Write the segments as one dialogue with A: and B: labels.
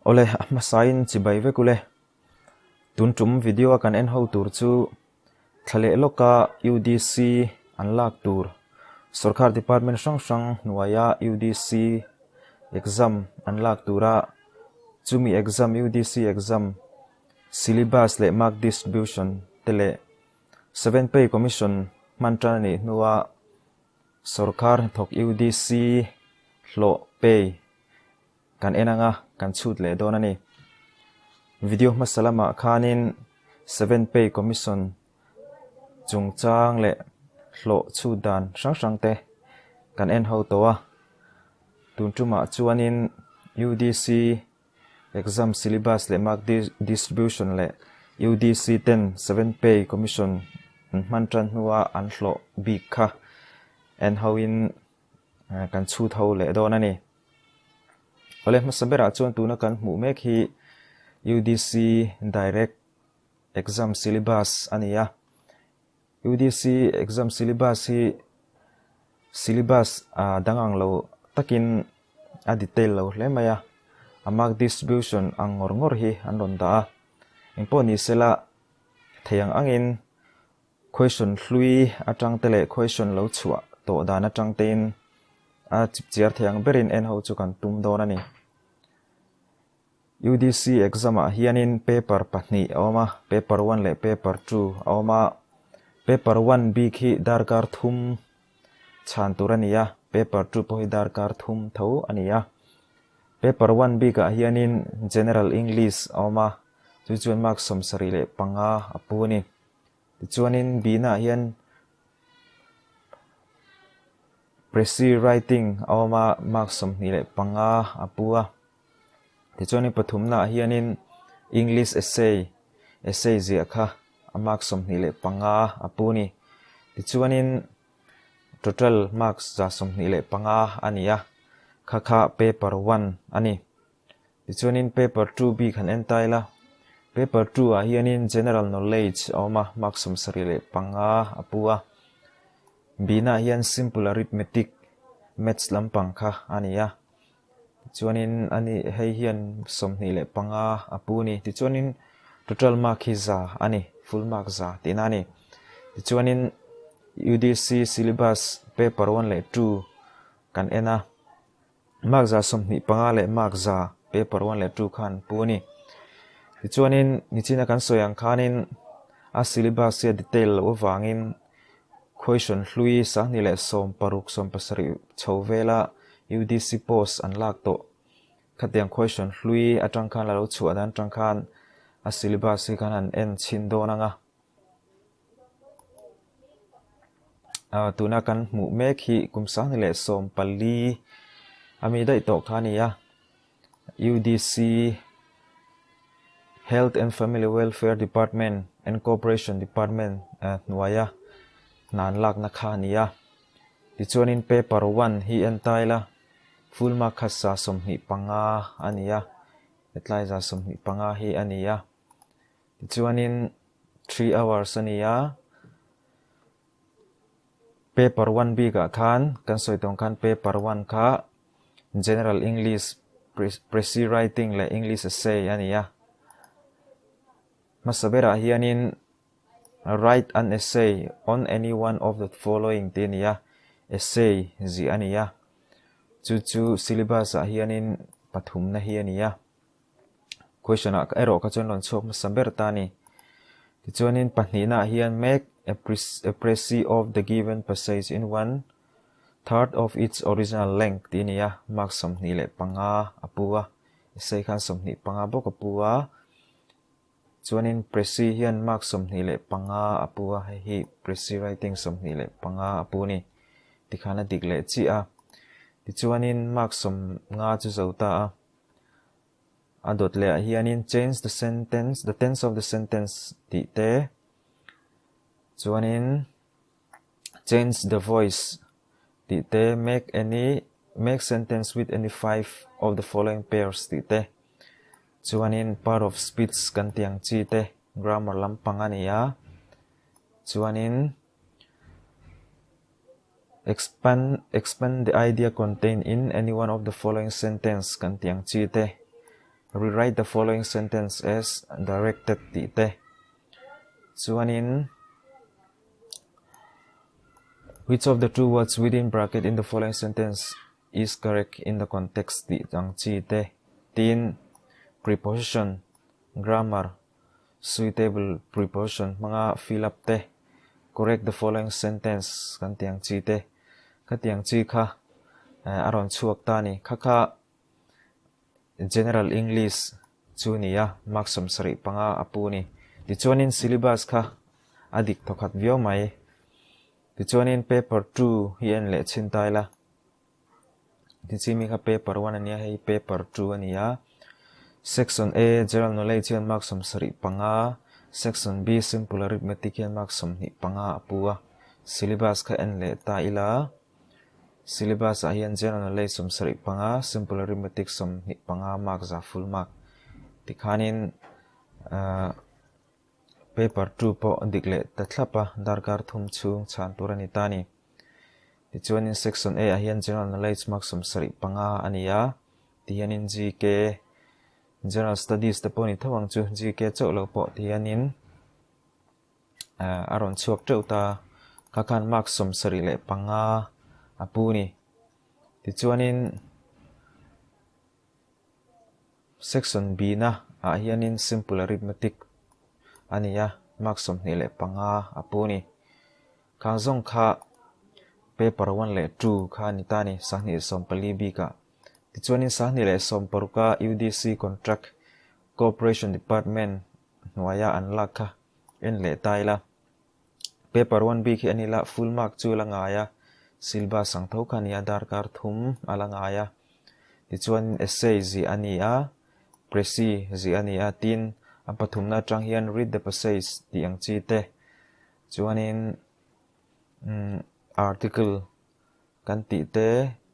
A: Awle, a hmasain chibai vek ule. Tun tum video a kan en ho tur chu thla leh lawka UDC an lak tur sorkar department hrang hrang hnuaia UDC exam an lak tura chumi exam UDC exam syllabus leh mark distribution te leh Seven Pay Commission hman tan a nih hnua sorkar hnathawk UDC hlawh pay kan en anga kan chhut leh dawn a ni. Video hmasa lamah khanin Seven Pay Commission chungchang leh hlawh chhut dan hrang hrang te kan en ho tawh a. Tun tumah chuanin UDC Exam syllabus leh mark distribution leh UDC ten Seven Pay Commission an hman tan hnua an hlawh bik kha en hoin kan chhut ho leh dawn a ni. Awle hmasa berah chuan tuna kan hmuh mek hi UDC Direct Exam Syllabus a ni a. UDC Exam Syllabus hi syllabus dang ang lo takin a detail lo hle mai a, a mark distribution ang ngawr ngawr hi an rawn dah a. Engpawh ni sela thei ang angin Question hlui atang te leh question lo chhuah tawh dan atang tein a chipchiar thei ang berin en ho chu kan tum dawn a ni. UDC exam ah hianin paper pahnih a awm a, paper one leh paper two a awm a. Paper one bik hi darkar thum chhan tur a ni a, paper two pawh hi darkar thum tho a ni a. Paper one bikah hianin General English a awm a, chu chuan mark 75 a pu a ni. Tichuanin bihnaah hian Precis writing a awm a, mark 25 a pu a. Tichuanin pathumnaah hianin English essay, essay ziah kha a mark 25 a pu a ni. Tichuanin total marks 125 a ni a, kha kha paper one a ni. Tichuanin paper two bik han en ta ila, paper two ah hianin general knowledge a awm a, mark 75 a pu a. Bihnaah hian simple arithmetic, maths lampang kha a ni a. Tichuanin ani hei hian 25 a pu a ni. Tichuanin total mark hi za a ni, full mark za tihna a ni. Tichuanin UDC syllabus paper one leh two kan en a. Mark 25 leh mark za paper one leh two khan pu a ni. Tichuanin nichina kan sawi ang khanin a syllabus hi a detail loh avangin question hlui 2016 17 chho vela UDC post an lak tawh khatiang question hlui atang khan a lo chhuah dan atang khan a syllabus hi khan han en chhin dawn ang a. Tuna kan hmuh mek hi kum 2014 a mi daih tawh kha a ni a, UDC Health and Family Welfare Department and Cooperation Department hnuaia hna an lakna kha a ni a. Tichuanin paper one hi en ta ila full mark kha 25 a ni a, hetlai 25 hi a ni a. Tichuanin three hours a ni a, paper one bikah khan kan sawi tawng khan paper one kha general English precis writing leh English essay a ni a. Hmasa berah hianin write an essay on any one of the following tih a ni a, essay ziah a ni a. Chu chu syllabus ah hianin pathumna hi a ni a. Question ah erawh kha chuan rawn chhuak hmasa ber ta a ni. Tichuanin pahnihna ah hian make a précis of the given passage in one third of its original length tih a ni a, mark 25 a pu a, essay khan 25 bawk a pu a. Chuanin précis hian mark 25 a pu a, hei hi précis writing 25 a pu a ni. Tikhan a dik leh chiah a. Tichuanin mark 50 chu zo ta a. A dawt leh ah hianin change the sentence the tense of the sentence tih te chuanin change the voice tih te make any make sentence with any five of the following pairs tih te chuanin part of speech kan tih ang chi te grammar lampang a ni a chuanin. Expand expand the idea contained in any one of the following sentence kan tih ang chi te. Rewrite the following sentence as directed tih te chuanin Which of the two words within bracket in the following sentence is correct in the context tih ang chi te tin preposition grammar suitable preposition hmanga fill up te correct the following sentence kan tih ang chi te khatiang chi kha a rawn chhuak ta a ni. Kha kha General English chu a ni a, mark 75 a pu a ni. Tichuanin syllabus kha a dik thawkhat viau mai. Tichuanin paper two hi en leh chhin ta ila. Tichimi kha paper one a nia, hei paper two a ni a. Section A General Knowledge hian mark 75, Section B Simple Arithmetic hian mark 25 a pu a. Syllabus kha en leh ta ila. Syllabus ah hian General Knowledge 75, Simple Arithmetic 25 mark za full mark tikhanin ahh paper two pawh a dik leh ta thlap a, darkar thum chhung chhan tur a ni ta a ni. Tichuanin Section A ah hian General Knowledge mark 75 a ni a, tihianin GK, General Studies te pawh a ni tho ang chu, GK chauh lo pawh tihianin. A rawn chhuak teuh ta. Kha khan mark 75 a pu a ni. Tichuanin section B na ah hianin simple arithmetic a ni a, mark 25 a pu a ni. Khang zawng kha paper one leh two kha a ni ta a ni, 2014 bikah. Tichuanin 2016 a UDC contract cooperation department hnuaia an lak kha en leh ta ila. Paper one bik hi a ni la, full mark chu a la ngai a, syllabus ang tho kha a ni a, darkar thum a la ngai a. Tichuan essay ziah a ni a, presi ziah a ni a, tin a pathumna atang hian read the passage tih ang chi te chuanin article kan tih te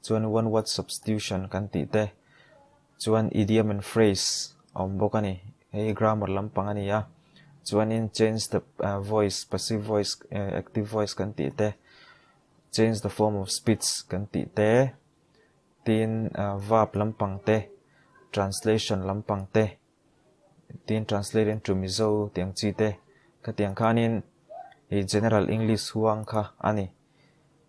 A: chuan one word substitution kan tih te chuan idiom and phrase a awm bawk a ni hei hi grammar lampang a ni a chuanin change the voice passive voice active voice kan tih te change the form of speech kan tih te tin verb lampang te translation lampang te tin translate into Mizo tih ang chi te khatiang khanin ih general English huang kha a ni.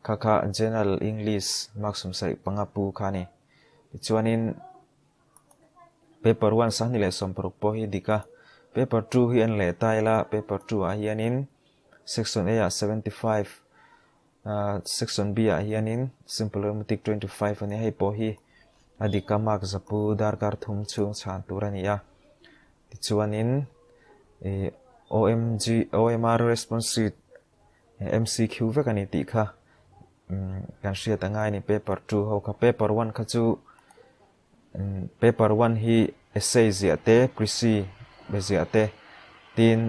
A: Kha kha General English mark 75 pu kha a ni. Tichuanin paper one 2016 pawh hi dik a, paper two hi en leh ta ila, paper two ah hianin section A ah 75, section B ah hianin simple arithmetic 25 a ni a, hei pawh hi a dik a mark zapu darkar thum chhung chhan tur a ni a. Tichuanin ih OMG OMR response sheet MCQ vek a ni tih kha kan hriat a ngai a ni paper two ho kha paper one kha chu paper one hi essay ziah te precis ziah te tin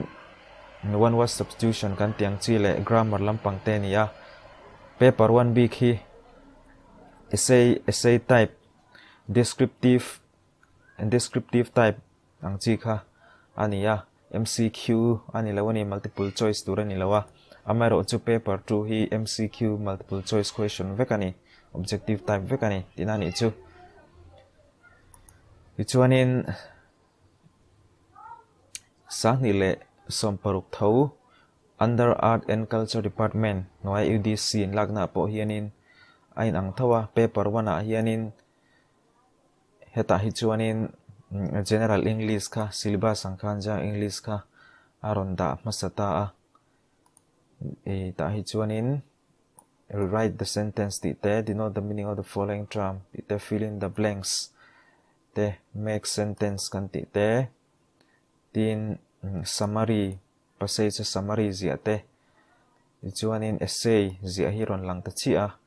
A: one word substitution kan tih ang chi leh grammar lampang te a ni a paper one bik hi essay essay type descriptive descriptive type ang chi kha a ni a, MCQ a ni lo a ni, multiple choice tur a ni lo a, amaherawhchu paper two hi MCQ multiple choice question vek a ni, objective type vek a ni tihna a nih chu. Tichuanin 2016 tho Under Art and Culture Department hnuaia UDC inlaknaah pawh hianin a inang tho a, paper one ah hianin Hetah hi chuanin General English kha syllabus ang khan General English kha a rawn dah hmasa ta a. Ih tah hi chuanin rewrite the sentence tih te, denote the meaning of the following term tih te, fill in the blanks te, make sentence kan tih te, tin summary passage a summary ziah te, tichuanin essay ziah hi rawn lang ta chiah a,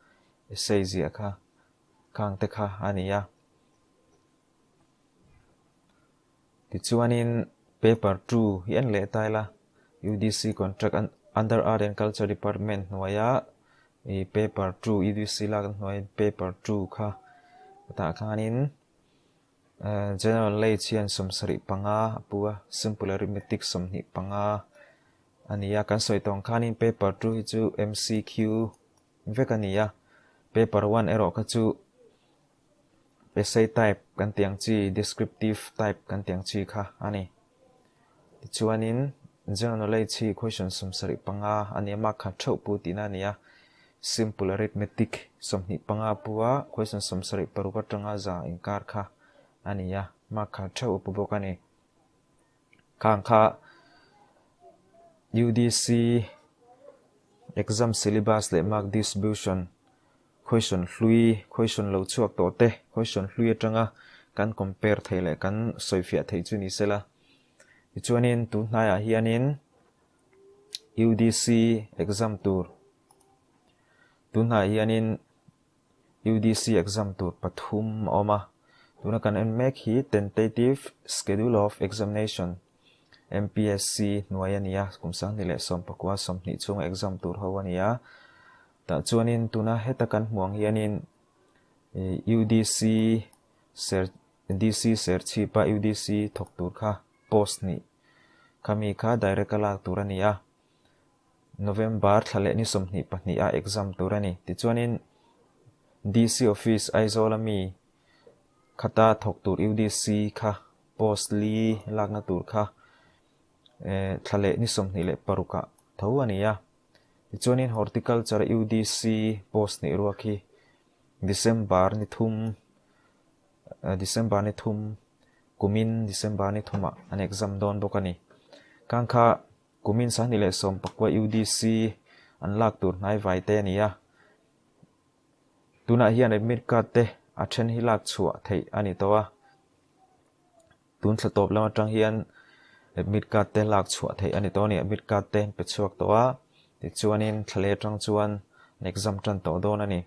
A: essay ziah kha. Khang te kha a ni a. Tichuanin paper two hi en leh ta ila UDC contract under Art and Culture Department hnuaia ih paper two UDC lak hnuai paper two kha tah khanin general knowledge hian 75 a pu a simple arithmetic 25 a ni a kan sawi tawh ang khanin paper two hi chu MCQ vek a ni a, paper one erawh kha chu essay type kan tih ang chi, descriptive type kan tih ang chi kha a ni. Tichuanin General Knowledge hi question 75 a ni a, mark khat theuh pu tihna a ni a. Simple Arithmetic 25 pu a, question 76 atanga za inkar kha a ni a, mark khat theuh a pu bawk a ni. Khang kha UDC exam syllabus leh mark distribution question hlui, question lo chhuak tawh te, question hlui atanga kan compare theih leh kan sawifiah theih chu ni sela. Tichuanin tun hnaiah hianin UDC exam tur tun hnaiah hianin UDC exam tur pathum a awm a, tuna kan en mek hi Tentative Schedule of Examination, MPSC, hnuai a ni a, kum 2019 20 chhunga exam tur ho a ni a. Tah chuanin tuna heta kan hmuh ang hianin UDC ser DC Serchhipa UDC thawk tur kha post hnih khami kha direct a lak tur a ni a. November thla leh ni 22 ah exam tur a ni. Tichuanin DC Office Aizawl a mi khata thawk tur UDC kha post li lakna tur kha thla leh ni 26 ah tho a ni a. Tichuanin Horticulture UDC post hnih ruak hi December ni thum December ni thum kumin December ni thumah an exam dawn bawk a ni. Khang kha Kumin 2019 UDC an lak tur hnai vai te a ni a. Tunah hian admit card te a then hi lak chhuah theih a ni tawh a. Tun thla tawp lam atang hian admit card te lak chhuah theih a ni tawh a ni. Admit card te an pe chhuak tawh a, tichuanin thla leh atang chuan an exam tan tawh dawn a ni.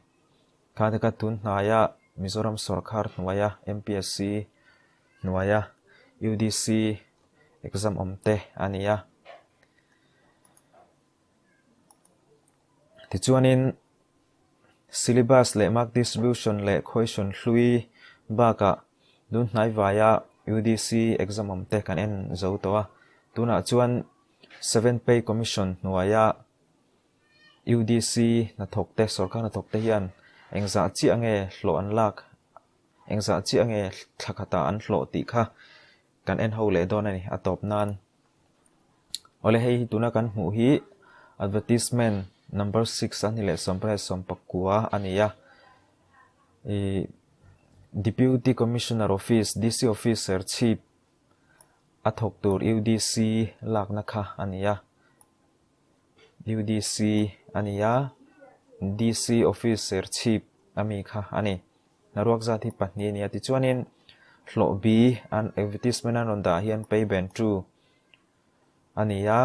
A: Kha te kha tun hnaia Mizoram sawrkhar hnuaia MPSC hnuaia UDC exam awm te a ni a. Tichuanin syllabus leh mark distribution leh question hlui bakah tun hnai vaia UDC exam awm te kan en zo tawh a. Tunah chuan Seventh Pay Commission hnuaia UDC hnathawk te, sorkar hnathawk te hian engzah chiah nge hlawh an lak, engzah chiah nge thla khatah an hlawh tih kha kan en ho leh dawn a ni a tawp nan. Awle hei hi tuna kan hmuh hi advertisement number six a ni leh 18 19 a ni a. Ih Deputy Commissioner Office, DC Office Serchhip a thawk tur UDC lakna kha a ni a. UDC a ni a, DC Office Serchhip a mi kha a ni. Hnaruak zat hi pahnih a ni a, tichuanin hlawh bi an advertisement an rawn dah hian pay band two a ni a,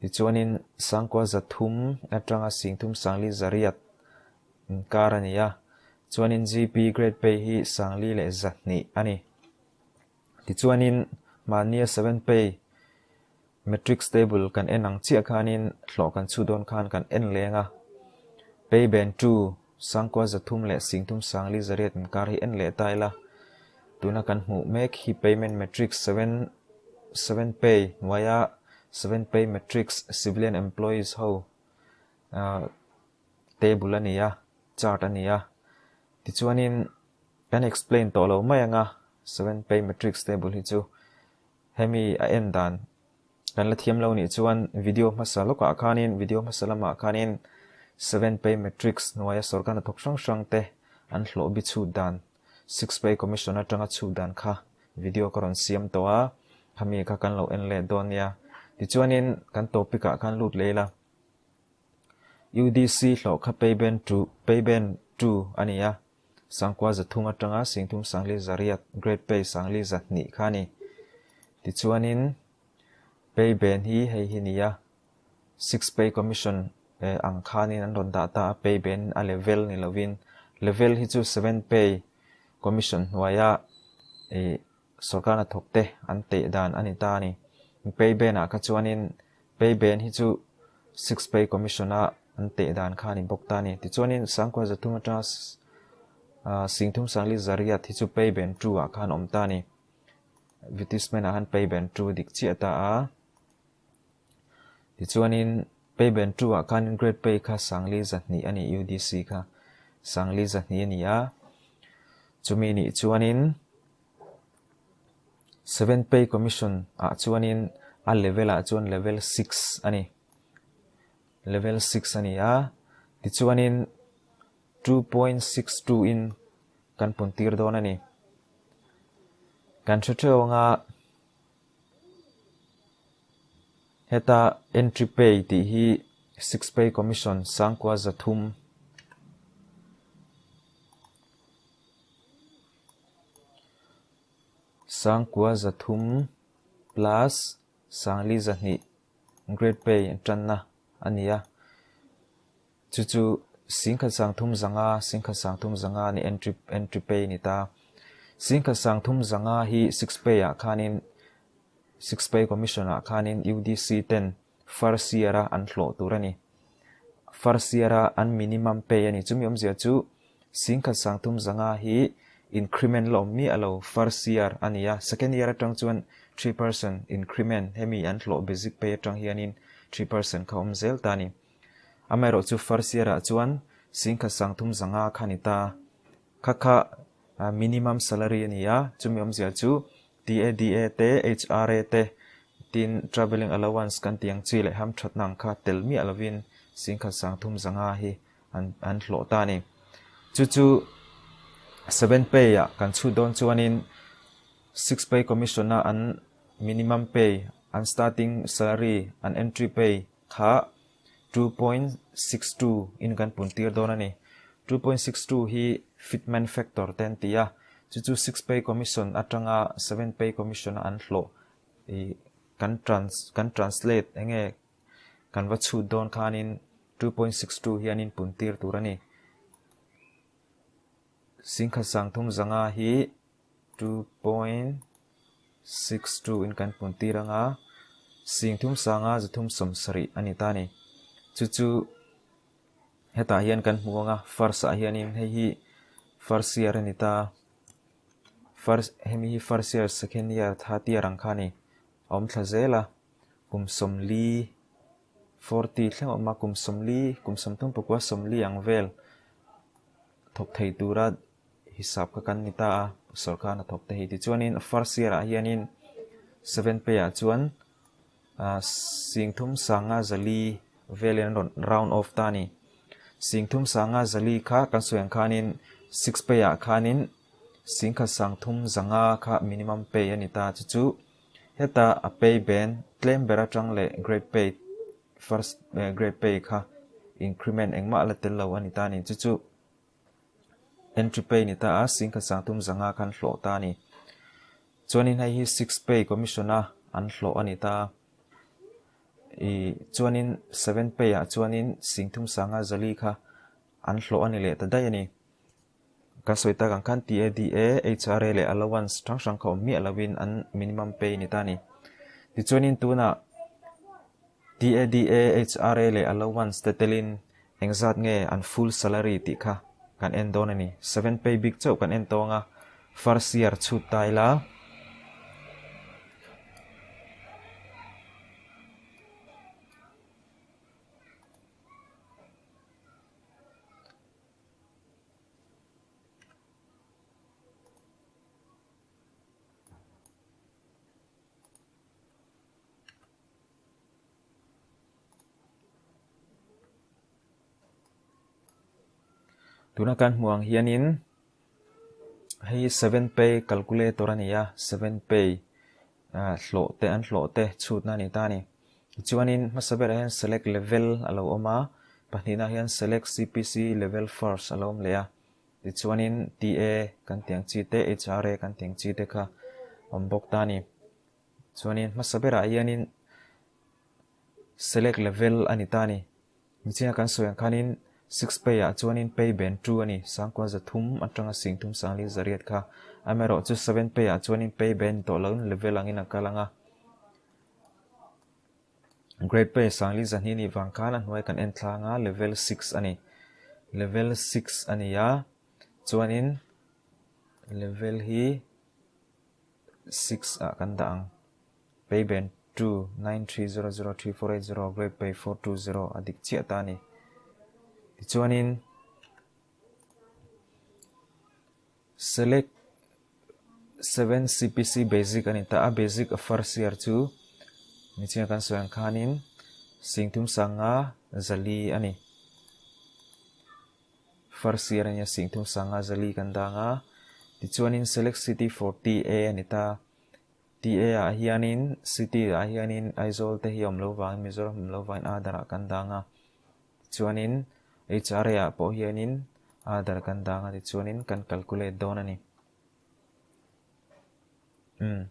A: tichuanin sangkua 300 atanga 30 sangli zariat inkar a ni a, chuanin GP grade pay hi sangli leh 200 a ni. Tichuanin mahnia seven pay Matrix table kan en ang chiah khanin hlawh kan chhu dawn khan kan en leng a. Pay band two, sangkua 300 leh 30 sangli zariat inkar hi en leh ta ila. Tuna kan hmuh mek hi payment matrix seven seven pay hnuaia seven pay matrix civilian employees ho table a ni a, chart a ni a. Tichuanin kan explain tawh lo mai ang a, seven pay matrix table hi chu Hemi a en dan kan la thiam lo nih chuan video hmasa lawkah khanin video hmasa lamah khanin seven pay matrix hnuaia sorkar hnathawk hrang hrang te an hlawh bi chhut dan six pay commission atanga chhut dan kha video ka rawn siam tawh a, khami kha kan lo en leh dawn nia. Tichuanin kan topic ah khan lut leh ila UDC hlawh kha pay band two pay band two a ni a. Sangkua 300 atanga 30 sangli zariat grade pay sangli 200 kha a ni. Tichuanin pay band hi hei hi ni a, six pay commission ang khanin an rawn dah ta a, pay band a level ni lovin level hi chu seven pay commission hnuaia ih sorkar hnathawk te an teh dan a ni ta a ni. Pay band ah kha chuanin pay band hi chu six pay commission a an teh dan kha a ni bawk ta a ni. Tichuanin sangkua 300 atanga 30 sangli zariat hi chu pay band two ah khan a awm ta a ni. Advertisement ah khan pay band two dik chiah ta a. Tichuanin pay band two ah khanin grade pay kha sangli 200 a ni UDC kha sangli 200 a ni a. Chumi nih chuanin Seventh Pay Commission ah chuanin a level ah chuan level 6 a ni. Level 6 a ni a, tichuanin 2.62 in kan pun tir dawn a ni. Kan hre theuh anga heta entry pay tih hi Sixth Pay Commission sangkua 300 9,300 plus 4,200 grade pay tanna a ni a. Chu chu 10,300, 10,300 a ni entry entry pay ni ta. 10,300 hi sixth pay ah khanin sixth pay commission ah khanin UDC ten first year a an hlawh tur a ni. First year a an minimum pay a ni. Chumi awmzia chu 10,300 hi increment la awm miah lo first year a ni a. Second year atang chuan 3% increment hemi an hlawh basic pay atang hianin 3% kha awm zel ta a ni. Amaherawh chu first year ah chuan 10,300 kha a ni ta. Kha kha minimum salary a ni a, chumi awmzia chu TADA te, HRA te, tin travelling allowance kan tih ang chi leh hamthatna ang kha tel miah lovin 10,300 hi an an hlawh ta a ni. Chu chu seven pay ah kan chhut dawn chuanin six pay commission a an minimum pay, an starting salary, an entry pay kha 2.62 in kan pun tir dawn a ni. 2.62 hi fitment factor te an ti a, chu chu six pay commission atanga seven pay commission a an hlawh ih kan trans kan translate eng nge kan va chhut dawn khanin 2.62 hian in pun tir tur a ni. 10,300 hi 2.62 in kan pun tir anga 3,370 a ni ta a ni. Chu chu hetah hian kan hmu anga first ah hianin hei hi first year a ni ta first hemi hi first year second year third year ang kha a ni a awm thla zel a kum 40 40 thleng a awm a kum 40 kum 34 40 ang vel thawk thei tura hisap kha kan ni ta a, sorkar hnathawk te hi. Tichuanin first year ah hianin seven pay ah chuan ah 3,500 velin an rawn round off ta a ni. 3,500 kha kan sawi ang khanin six pay ah khanin 1,300 kha minimum pay a ni ta. Chu chu heta a pay ben tlem ber atang leh grade pay first grade pay kha increment engmah la tel lo a ni ta a ni. Chu chu Entry pay ni ta a, 1,300 khan hlawh ta a ni. Chuanin hei hi six pay commission a an hlawh a ni ta a. Ih chuanin seven pay ah chuanin 3,500 kha an hlawh a ni leh ta daih a ni. Kan sawi tak ang khan TADA, HRA leh allowance hrang hrang kha awm miah lovin an minimum pay ni ta a ni. Tichuanin tunah TADA, HRA leh allowance te telin Engzat nge an full salary tih kha kan en dawn a ni. Seven pay bik chauh kan en tawng a, first year chhut ta ila. Tuna kan hmuh ang hianin hei hi seven pay calculator a ni a seven pay ah hlawh te an hlawh te chhutna a ni ta a ni tichuanin hmasa berah hian select level a lo awm a pahnihna hian select C_P_C level first a lo awm leh a tichuanin T_A kan tih ang chi te H_R_A kan tih ang chi te kha a awm bawk ta a ni. Chuanin hmasa berah hianin select level a ni ta a ni. Michina kan sawi ang khanin six pay ah chuanin pay band 2 a ni. 3,300 atanga 3,800 kha. Amaherawh chu seven pay ah chuanin pay band ni tawh loin level angin a kal ang a. Grade pay 4,200 nih vang khan a hnuai kan en thlang a level 6 a ni. Level 6 a ni a chuanin level hi 6 ah kan dah ang. Pay band 2, 93003480, grade pay 420 a dik chiah ta a ni. Tichuanin Select 7 CPC Basic a ni ta a, Basic a first year chu nichinga kan sawi ang khanin 30 504 a ni. First year a nia 30 504 kan dang a, tichuanin Select City for TA a ni ta. TA ah hianin City ah hianin Aizawl te hi a awm lo vangin Mizoram awm lo vangin Aadhaar ah kan dang a. Tichuanin HRA ah pawh hianin Aadhaar kan dang a tichuanin kan calculate dawn a ni. Umm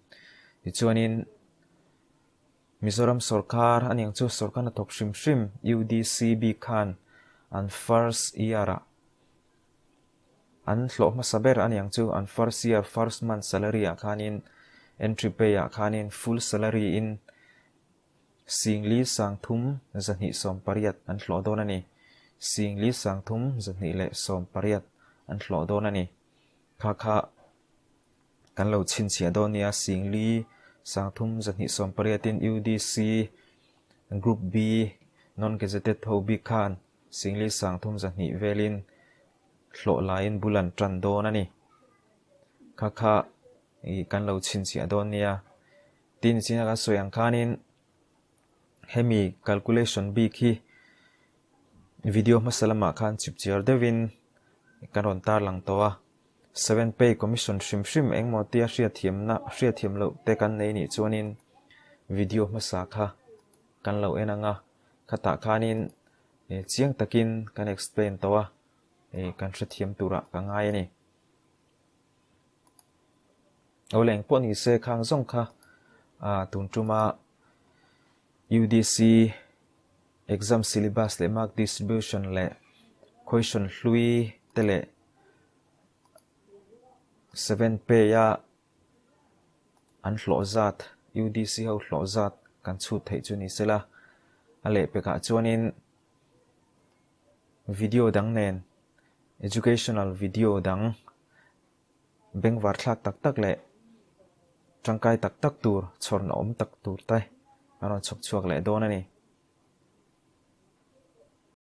A: tichuanin Mizoram sorkar a niang chu sorkar hnathawk hrim hrim UDC bik khan an first year ah an hlawh hmasa ber a niang chu an first year first month salary ah khanin entry pay ah khanin full salary in 4 3 218 an hlawh dawn a ni. 4 3 218 an hlawh dawn a ni. Kha kha kan lo chhinchhiah dawn nia 4 3 218 in UDC Group B Non-Gazetted ho bik khan 4 3 200 velin hlawh laiin bul an tan dawn a ni. Kha kha kan lo chhinchhiah dawn nia. Tin chin a kan sawi ang khanin hemi calculation bik hi video hmasa lamah khan chipchiar deuhin kan rawn tarlang tawh a, Seven Pay Commission hrim hrim engmaw tia hriatthiamna hriatthiam loh te kan nei nih chuanin video hmasa kha kan lo en ang a, khatah khanin chiang takin kan explain tawh a, kan hrethiam turah ka ngai a ni. Awle eng pawh ni se khang zawng kha tun tuma UDC exam syllabus leh mark distribution leh question hlui te leh 7 pay a an hlawh zat UDC ho hlawh zat kan chhut theih chu ni sela a lehpekah chuanin video dang nen educational video dang Bengvar thlak tak tak leh tangkai tak tak tur chhawrna awm tak tur te an rawn chhawp chhuak leh dawn a ni.